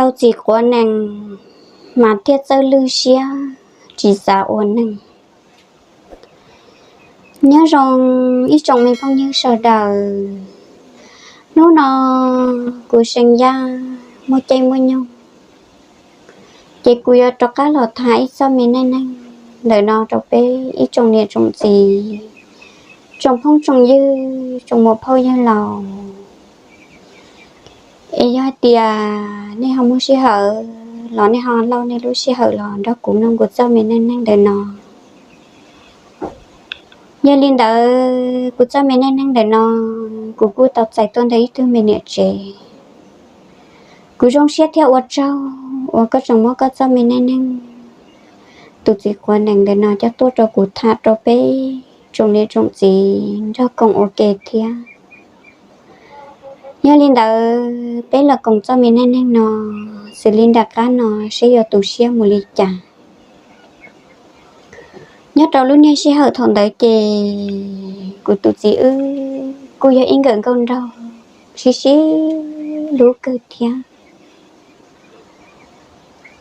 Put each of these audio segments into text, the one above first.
Tau txiv quav nees mas thiaj txawj lwj siab, tsis xav ua neeg. Nyob zoo ib tsoom me phooj ywg sawv daws, hnub no kuv See Yaj muaj caij muaj nyoog, ces kuv yuav rov qab los tham ib txoj me neej neeg ntawm no rau peb ib tsoom niam tsoom txiv, tsoom phooj tsoom ywg, tsoom muam phauj yawg laus. Es yog hais tias nej ho muaj sij hawm los nej ho lauj nej lub sij hawm los nrog kuv mloog kuv txoj me neej neeg ntawm no. Yog li ntawd kuv txoj me neej neeg ntawm no, kuv kuj tau txais tuaj ntawm ib tug me niam tsev. Kuv zoo siab thiab ua tsaug uas koj tseem muab koj txoj me neej neeg, tus txiv quav nees ntawm no coj tuaj rau kuv tham rau peb tsoom niam tsoom txiv nrog koom ua ke thiab. Yog li ntawd peb los koom txoj me neej neeg no, xws li nram qab no seb yuav tu siab mus li cas. Nyob rau lub niag sij hawm thaum ntawd ces kuv tus txiv wb kuj yog ib nkawm nkauj nraug sib sib hlub kawg thiab.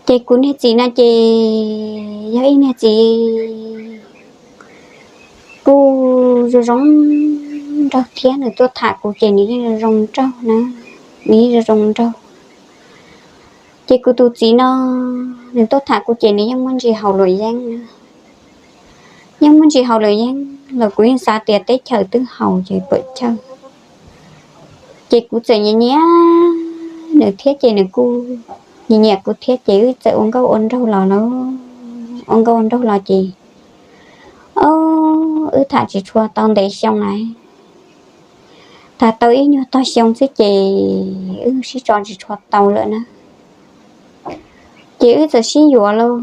Ces kuv niag txiv no ces yog ib niag txiv kuj zoo zoo nraug thiab, nws tuaj tham kuv ces nws yeej zoo zoo nraug na, nws yeej zoo zoo nraug. Ces kuv tus txiv no, nws tuaj tham kuv ces nws yeej muaj ntsis haus luam yeeb na. Yeej muaj ntsis haus luam yeeb los kuv yeej xav tias teb chaws twb haus ces puam chawj. Ces kuv txawm nyiam nyiam nws thiab ces nws kuj nyiam nyiam kuv thiab ces wb txawm ua nkauj ua nraug los, ua nkauj ua nraug los ces, o, wb tham tsis tshua tau ntev xyoo lawm. Tham tau ib nyuag tog xyoo xwb ces wb sib tso tsis tshua tau lawm na. Ces wb txawm sib yuav lauj.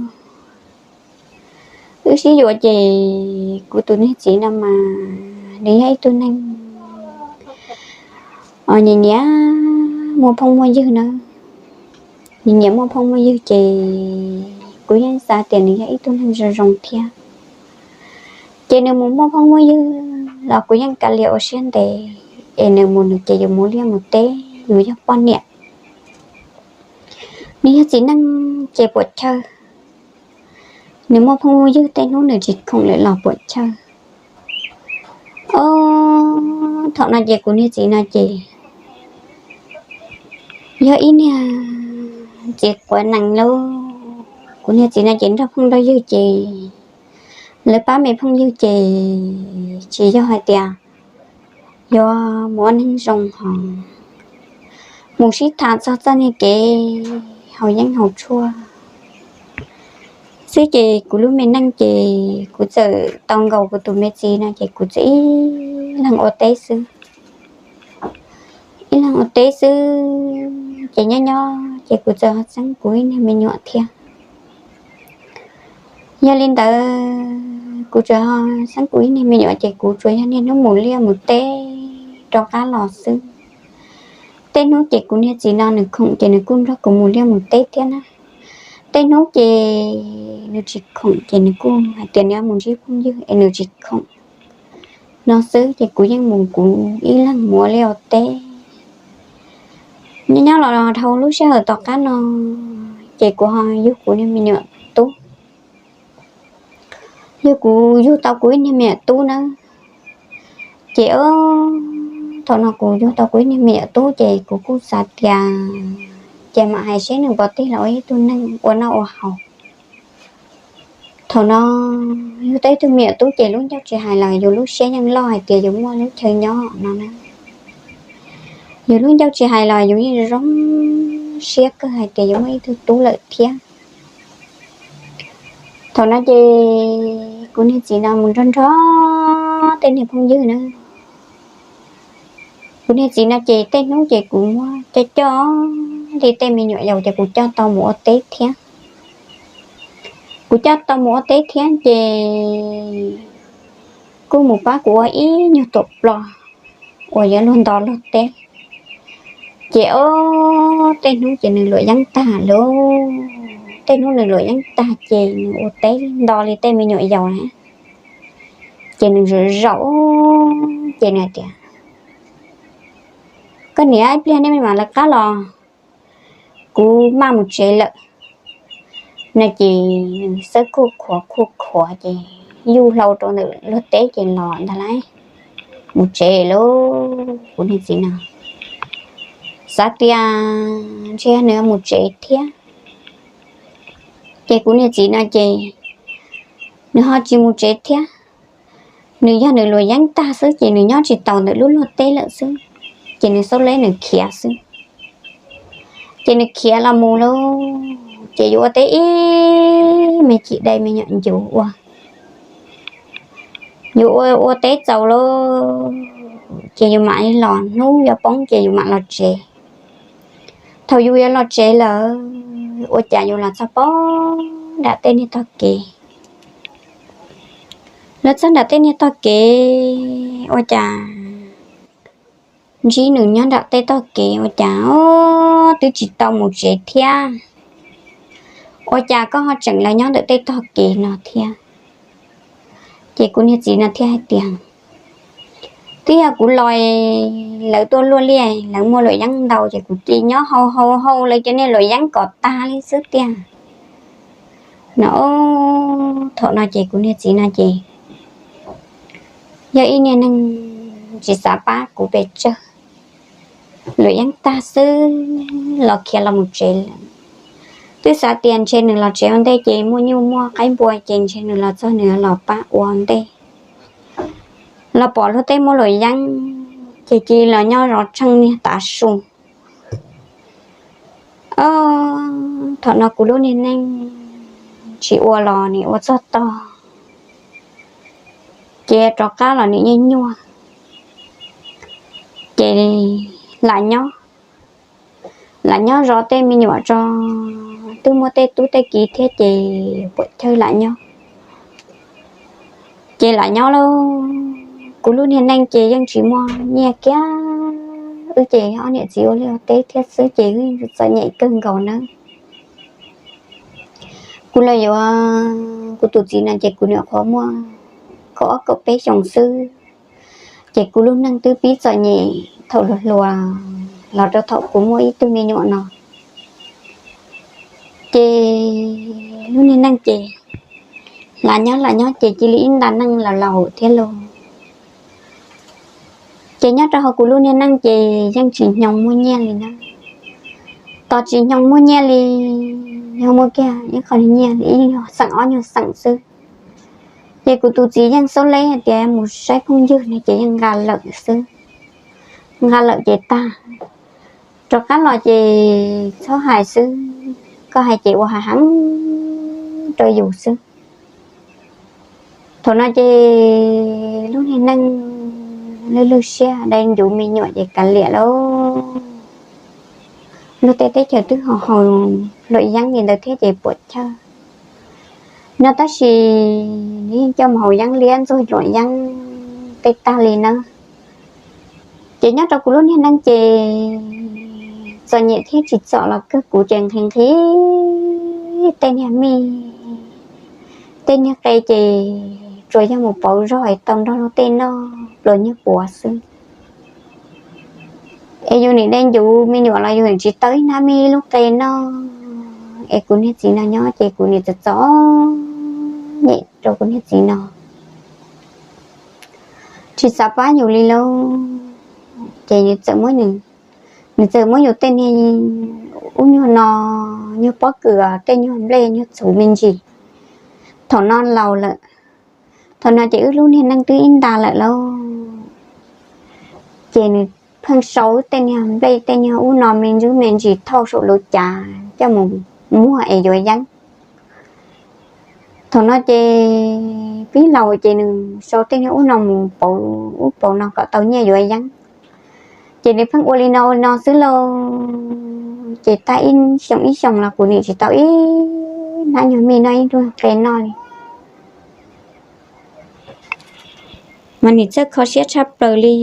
Wb sib yuav ces kuv tus niag txiv no mas nws yog ib tug neeg nyiam nyiam muaj phooj muaj ywg na. Nyiam nyiam muaj phooj muaj ywg ces kuv yeej xav tias nws yog ib tug neeg zoo zoo thiab. Ces nws mus muaj phooj muaj ywg los kuv yeej kav liam ua siab ntev, es nws mus nws ces yus mus liaj mus teb yus yog poj niam. Nws yog txiv neej ces puam chawj. Nws muaj phooj muaj ywg tej hnub nws tsis khoom lawm los puam chawj. O, thaum no ces kuv niag txiv no ces yog ib niag txiv quav nees lauj. Kuv niag txiv no ces nrog phooj nrog ywg ces lawv pab me phooj ywg ces tsis yog hais tias yuav mus ua neeg zoo hos mus sib tham txog txoj niag kev haus yeeb haus tshuaj xwb ces kuv lub me neej ces kuv txawm tau nkaus kuv tus me txiv no ces kuv txawm ib leeg ua teb xwb. Ib leeg ua teb xwb ces nyob nyob ces kuv txawm ho xeeb kuv ib niag me nyuam thiab. Yog li ntawd kuv tsuas ho xeeb kuv ib niag me nyuam ces kuv tsuas yog niaj hnub mus liaj mus teb rov qab los xwb. Tej hnub ces kuv niag txiv no nws khoom ces nws kuj nrog kuv mus liaj mus teb thiab na. Tej hnub ces nws tsis khoom ces nws kuj hais tias nws mus ntsib phooj ywg es nws tsis khoom no xwb ces kuv yeej mus kuv ib leeg mus ua liaj ua teb. Nyob nyob los dhau lub sij hawm tom qab no ces kuv ho yug kuv niag me nyuam tub. Yog kuv yug tau kuv ib niag me nyuam tub nawb. Ces thaum no kuv yug tau kuv ib niag me nyuam tub ces kuv kuj xav tias ces mam hais seb nws puas tig los ua ib tug neeg ua noj ua haus. Thaum no yug tau ib tug me nyuam tub ces lub ncauj tsis hais los yus lub siab yeej loj hais tias yus muaj lub chaw nyob no na. Yus lub ncauj tsis hais los yus yeej zoo siab kawg hais tias yus muaj ib tug tub lawm thiab. Thaum no ces kuv niag txiv no mus nrog nrog tej niag phooj ywg na. Kuv niag txiv no ces tej hnub ces kuv muab coj coj li tej me nyuam yaus ces kuv coj tau mus ua teb thiab. Kuv coj tau mus ua teb thiab ces kuj mus pab kuv ua ib nyuag tuam plos uas yuav luag nto luag teb. Ces o, tej hnub ces nws luam yeeb tag lauj. Tej hnub nws luam yeeb tag ces nws ua teb nto li tej me nyuam yaus na. Ces nws zaum zaum ces nws hais tias, koj niam, ib pliag nej mam lawv qab los. kuv maj mus tsev lawm. No ces nws xawb khuj khuav khuj khuav ces yuj hlau rau ntawm luag teb ces los ntag lauj. Mus tsev lauj, kuv niag txiv no xav tias ntshe nws mus tsev thiab. Ces kuv niag txiv no ces nws ho tsis mus tsev thiab. Nws yog nws luam yeeb tag xwb ces nws nyob tsis taus ntawm lub luag teb lawm xwb, ces nws xauj leb nws khiav xwb. Ces nws khiav los mus lauj, ces yuav ua teb ib me chim dai me nyuam ncuv ua, yuav ua ua teb txaus lauj, ces yus mam los, hnub yuav poob ces yus mam los tsev. Thaum yus yuav los tsev lawm, ua cas yus los txog pem nram tej niag tog kev. Los txog nram tej niag tog kev ua cas ntsib nws nyob nram tej tog kev ua cas twb tsis tau mus tsev thiab. Ua cas koj ho tseem los nyob ntawm tej tog kev no thiab? Ces kuv niag txiv no thiaj hais tias, twb yog kuv los, lawv tuaj luaj liaj, lawv muaj luam yeeb ntau ces kuv cia nyob hau hau hau lawv cov niag luam yeeb kom tag li xwb tiag. No, thaum no ces kuv niag txiv no ces yog ib niag neeg tsis xav pab kuv pes tsawg, luam yeeb tag xwb los khiav los mus tsev lawm. Twb xav tias ntshe nws los tsev ua ntej ces muaj nyuj muaj qaib npua ces ntshe nws los txog nws los pab ua ntej. Los pom luag tej muaj luam yeeb ces cia los nyob zov tsheej niag tav su. Thaum no kuv lub niag neej tsis ua los nim ua txog tog, ces rov qab los nim nyuaj nyuaj, ces lam nyob, lam nyob zov tej me nyuam tso, twb muaj tej tub tej kiv thiab ces puam chawj lam nyob. Ces lam nyob lauj, kuv lub niag neej ces yeej tsis muaj nyiaj kiag, wb ces ob niam txiv ua liaj ua teb thiab xwb ces wb txom nyem kawg nkaus nawb. Kuv los yuav kuv tus txiv no ces kuv nyuam qhuav muaj kaum ob kaum peb xyoos xwb, ces kuv lub neej twb pib txom nyem thaum hluas hluas los rau thaum kuv muaj ib tug me nyuam no. Ces lub niag neej ces lam nyob lam nyob ces cia li ib nta neej laus laus thiab lauj. Ces nyob rau hauv kuv lub niag neej ces yeej tsis hnyoo muaj nyiaj li na. Tos tsis hnyoo muaj nyiaj li, yog muaj kiag ib qho nyiaj li ib nyuag xeem ob nyuag xeem xwb. Ces kuv tus txiv yeej xaub leb hais tias mus saib phooj ywg no ces yeej nqa lawm xwb. Nqa lawm ces tag, rov qab los ces txhob hais xwb, koj hais ces ua hais heev rau yus xwb. Thaum no ces lub niag neej lwj lwj siab dai ncuv me nyuam ces kav liam lauj. Luag tej teb chaws twb haus haus luam yeeb li ntawd thiab ces puam chawj no tab sis nws yeej coj mus haus yeeb liab ntxuag luam yeeb tej tag li na. Ces nyob rau kuv lub niag neej ces txom nyem thiab tsis txom los kawg kuv ces nqhis nqhis tej niag mij tej niag qe ces tsuas yog mus pauv zog es tau nrog luag tej noj pluas nyiaj puav xwb. Es yus nim dai ncuv me nyuam los yus nim tsis tau ib hnab mij ib lub qe noj. Es kuv niag txiv no nyob ces kuv nim txom txom nyem rau kuv niag txiv no, tsis xav pab yus li lauj. Ces nws txawm muab, nws txawm muab yus tej niag ub nyuag no, nyuag pob kws, tej nyuag nplej nyuag txhuv me ntsis. Thaum no laus lawm, thaum no ces wb lub niag neej twb ib nta lawm lauj. Ces nws pheej sau tej niag nplej tej niag ub no me ntsis me ntsis thauj saum lub cav coj mus muag es yuav yeeb. Thaum no ces pib laus ces nws sau tej niag ub no mus pauv ub pauv no kom tau nyiaj yuav yeeb. Ces nws pheej ua li no ua li no xwb lauj. Ces tag ib xyoo ib xyoo los kuv nim tsis tau ib hnab nyuag mij noj ib lub qe noj li. Mas nim txawj kho siab tshaj plaws li.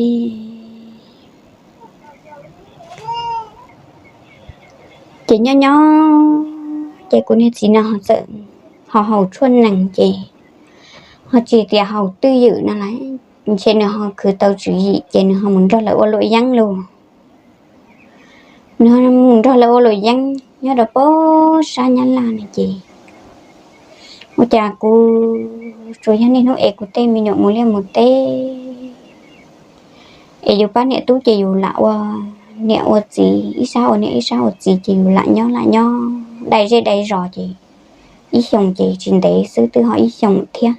Ces nyob nyob ces kuv niag txiv no ho txawm ho haus tshuaj nees ces ho tsis tias haus twj ywm no las, ntshe nws ho khwv tau tswv yim ces nws ho mus nrog lawv ua luam yeeb lauj. Nws ho mus nrog lawv ua luam yeeb nyob rau pem sab Nyab Laj no ces ua cas kuv tsuas yog niaj hnub es kuv tej me nyuam mus liaj mus teb, es yus pab niam tub ces yus lam ua niam ua txiv, ib sab ua niam ib sab ua txiv ces yus lam nyob lam nyob dai zej dai zos ces ib xyoos ces tsis ntev xwb twb ho ib xyoos thiab.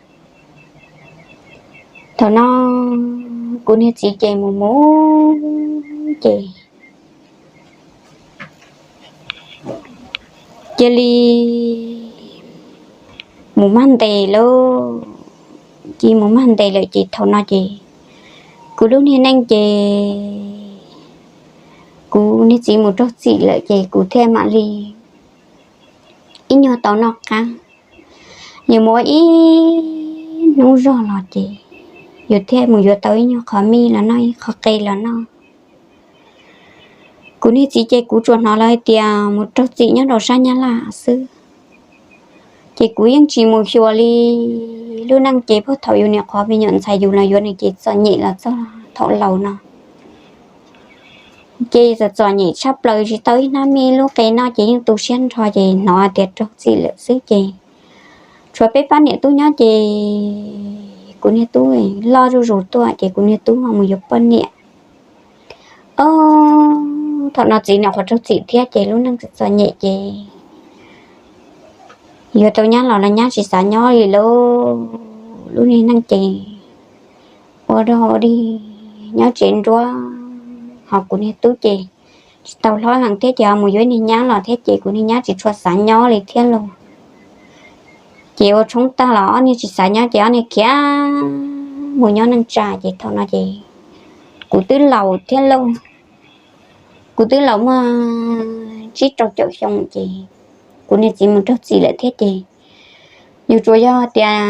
Thaum no kuv niag txiv ces mus mus ces cia li mus mag ntes lawm, cia li mus mag ntes lawm ces thaum no ces kuv lub niag neej ces kuv niag txiv mus raug txim lawm ces kuv thiaj mam li ib nyuag tau noj qab. Yus mus ua ib hnub zog los ces yus thiaj mus yuav tau ib nyuag qhov mij los noj, ib qho qe los noj. Kuv niag txiv ces kuv tsuas hnov lawv hais tias mus raug txim nyob rau sab Nyab Laj xwb, ces kuv yeej tsis mus xyuas li. Lub neej ces puag thaum yus niam qhuav me nyuam ntxhais yus los yuav nws ces txom nyem los txog thaum laus no ces txom txom nyem tshaj plaws, tsis tau ib hnab mij, lub qe noj ces yeej tu siab nrho ces hnov tias raug txim lawm xwb ces tshuav peb pab niam tub nyob ces kuv niag tub loj zuj zus tuaj ces kuv niag tub ho mus yuav poj niam. Ob, thaum no txiv niam qhuav raug txim thiab ces lub neej txom txom nyem ces yuav tau nyab los los nyab tsis xav nyob li lauj. Lub niag neej ces ua dog dig nyob tsev nruab, ho kuv niag tub ces tsis tau hlob heev thiab ces ho mus yuav niag nyab los thiab ces kuv niag nyab tsis tshua xav nyob li thiab lauj. Ces ua tshoob tag los ob niag tsis xav nyob ces ob niag khiav mus nyob neej tsa ces thaum no ces kuv twb laus thiab lauj. Kuv twb laus muaj tsib rau caum xyoo ces kuv niag txiv mus raug txim lawm thiab ces yus tsuas yog tias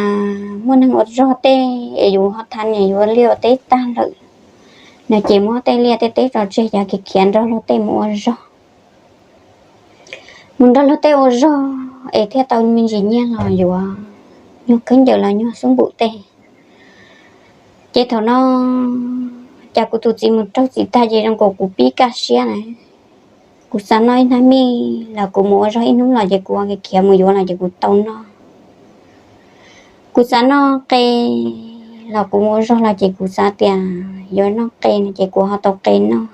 muaj neeg ua zog tej es yus ho tham niam yus ua liaj ua teb tag lawm no ces muab tej liaj tej teb tso tseg ces khiav nrog luag tej mus ua zog. Mus nrog luag tej ua zog es thiaj tau me ntsis nyiaj los yuav nyuag khaub ncaws los nyuag xub npum tej. Ces thaum no cas kuv tus txiv mus raug txim tag ces zoo nkaus kuv pib kaj siab na. Kuv xav noj ib hnab mij los kuv mus ua zog ib hnub los ces kuv ua khiav mus yuav los ces kuv tau noj. Kuv xav noj qe los kuv mus ua zog los ces kuv xav tias yuav noj qe no ces kuv ho tau qe noj.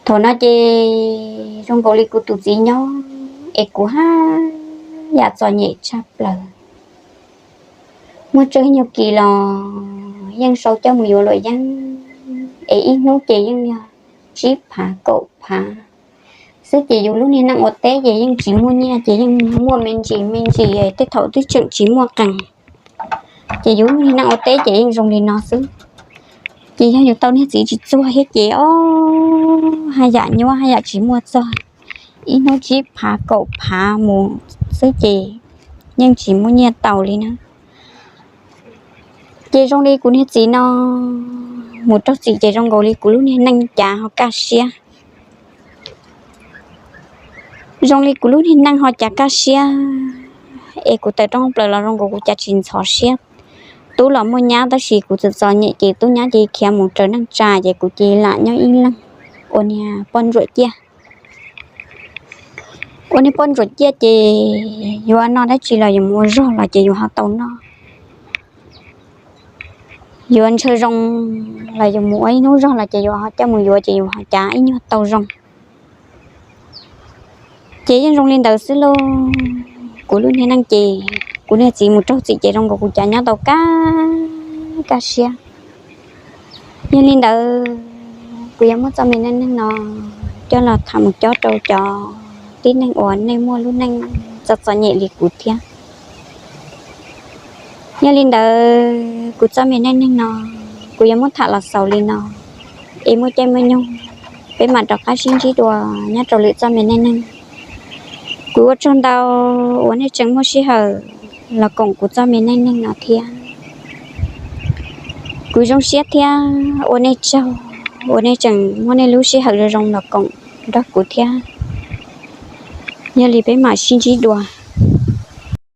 Thaum no ces zoo nkaus li kuv tus txiv nyob es kuv haj yam txom nyem tshaj plaws. Muaj tsawg nyuag kis los yeej sau coj mus yuav luam yeeb, es ib hnub ces yeej yog tsib phav kaum phav xwb ces yus lub niag neej ua teb ces yeej tsis muaj nyiaj ces yeej muaj me ntsis me ntsis, tej thaum twb tseem tsis muaj qees. Ces yus lub niag neej ua teb ces yeej zoo li no xwb. Ces yog yus tau niag txiv tsis txuag thiab ces ob, haj yam nyuaj haj yam tsis muaj txog, ib hnub tsib phav kaum phav mus xwb ces yeej tsis muaj nyiaj tau li na. Ces zoo li kuv niag txiv no mus raug txim ces zoo nkaus li kuv lub niag neej cas ho kaj siab. Zoo li kuv lub niag neej ho cas kaj siab, es kuv tawm rooj plaws los zoo nkaus kuv cas tsis ntxhov siab. Tub los muaj nyab tab sis kuv txom txom nyem ces tub nyab ces khiav mus raws neej tsa ces kuv cia li lam nyob ib leeg ua niag poj ntsuam ciaj. Ua niag poj ntsuam ciaj ces yuav noj dab tsi los yuav mus ua zog los ces yuav ho tau noj. Yuav ntshaw zoo los yuav mus ua ib hnub zog los ces yuav ho coj mus yuav ces yuav ho cav ib nyuag tau zoo. Ces yeej zoo li ntawd xwb lauj. Kuv lub niag neej ces kuv niag txiv mus raug txim ces zoo nkaus kuv cas nyob tau kaj, kaj siab. Yog li ntawd, kuv yuav muab txoj me neej neeg no coj los tham mus cob rau cov tib neeg uas nej muaj lub neej txom txom nyem li kuv thiab. Yog li ntawd, kuv txoj me neej neeg no kuv yuav muab tham los xaus li no, es muaj caij muaj nyoog peb mam rov qab sib ntsib dua nyob rau lwm txoj me neej neeg. Kuv ua tsaug ntau uas nej tseem muaj sij hawm los koom kuv txoj me neej neeg no thiab. Kuv zoo siab thiab ua nej tsaug uas nej tseem muab nej lub sij hawm zoo zoo los koom nrog kuv thiab. Yog li peb mam sib ntsib dua.